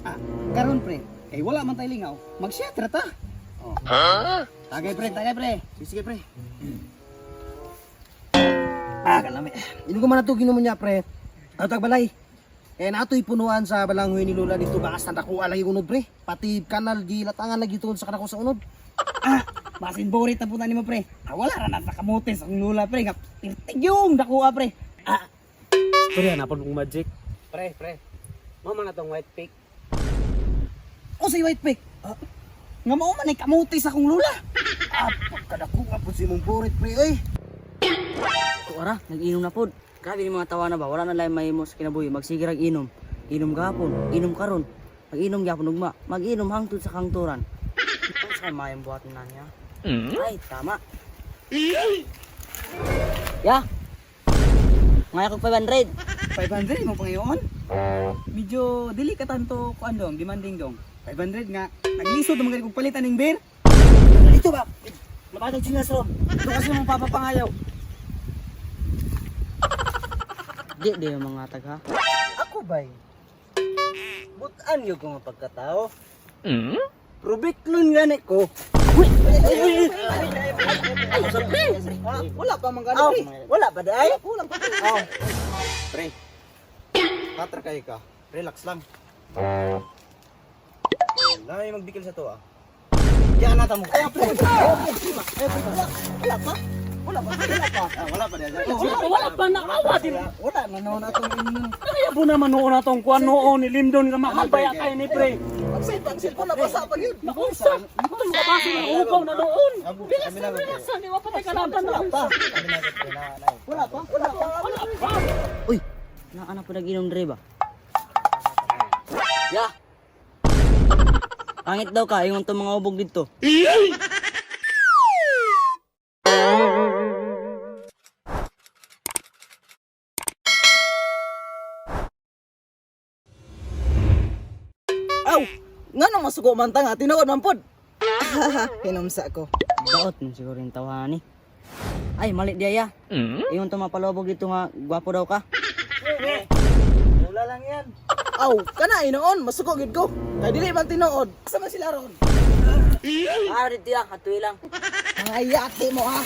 Ah, karon pre, kay wala man tay lingaw, mag-shot ra ta. Oh. Tagay pre, tagay pre. Sige, sige pre. Ah, kalami. Inom ko man na to ginom niya pre. Ano tag balay? Eh natoy punuan sa balanghoy ni Lola dito bakas na dakuha lagi unod pre. Pati kanal gilatangan lagi tungod sa kanako sa unod. Ah, basin borit na punta nimo pre. Ah, wala ra na sa kamote sa akong lula pre. Nga tigyong dakuha pre. Ah, Pre, hanapon kong magic. Pre, pre. Mama na tong white pick. o say white pick. Ah, nga mao man ay kamote sa akong lula. Ah, pagkadakuha po si mong borit pre oy. Tuara, nag-inom na pod. Grabe ni mga tawa na ba? Wala na lang mahimo sa kinabuhi. Magsige rag inom. Inom gapon, inom karon. Mag-inom gyapon ugma. Mag-inom hangtod sa kangturan. Unsa kay mayong buhat na niya? Ay, tama. Ya. Ngayon kog 500. 500 mo pangayon. Medyo dili ka tanto kuan dong, demanding dong. 500 nga. Naglisod man gani kog palitan ning beer. Dito ba? Mapatag sila sa rom. Ito kasi mong papapangayaw. Di di yung mga tag ha. Ako bay. Butan yun ko nga pagkatao. Mm? Probiklon gani ko. Wala pa man gani Aw, pre. wala pa day. Kulang pa. Aw, Pre. Katra kayo ka. Relax lang. Wala may magbikil sa to ah. Diyan na mo. Ay, pre. Wala pa. Wala pa. Wala pa. Ah, wala pa diyan. Wala, wala pa nakawa din. Wala na noon atong inom. Kaya po naman noon na tong kuan noon ni Limdon nga mahal ba kay ni pre. Ang cellphone na basa pa yun. Nakunsa, ito mga baso ng ukaw na noon. Bilas Kami na lang, pre. bilas na, di ba patay kalaban na. Pa. Kami na pre na. Wala pa. Wala pa. Wala pa. Uy, naa na po nag-inom dre ba? Ya. Pangit daw ka, ingon tong mga ubog dito. Aw, nganong masuko man ta nga tinuod man pod. Hinumsa ko. Daot man siguro yung tawahan ni. Ay, mali di ya. Ingon tong mga palobog dito nga gwapo daw ka. Wala lang yan. Aw, kana inoon masuko gid ko. Kay dili man tinuod. Asa man sila ron? Ah, dito ya, hatuy lang. Mga yati mo ha.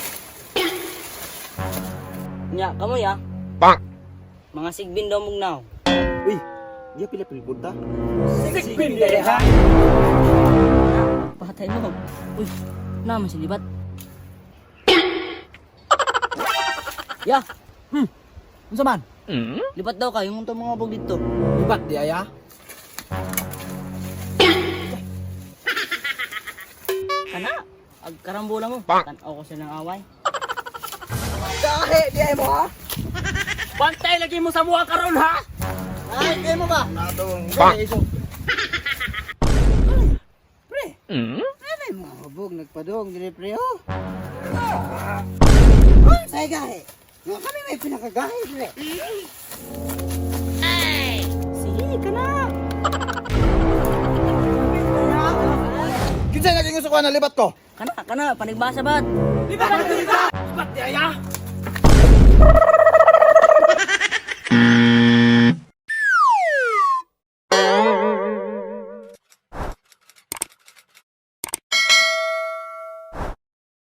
Nya, kamo ya. Mga sigbin daw mugnaw. Uy, di pila pilbud ta. Sigbin di ha. Patay mo. Uy, naman si Libat. Ya, Unsa man? libat daw ka, ingon tong mga ubog dito. Libat di aya. Kana, ag karambola mo. Tanaw ko silang away. Kahe di ay mo ha. Bantay lagi mo sa buha karon ha. Ay, kay mo ba? Natong. Pre. Ay, mga hubog nagpadong dire pre oh. Oh, say gahe. Nga kami may pinakagahe pre. Sige, kana. Kinsa nga gusto ko na libat ko? Kana, kana, panigbasa bat. Libat di ha.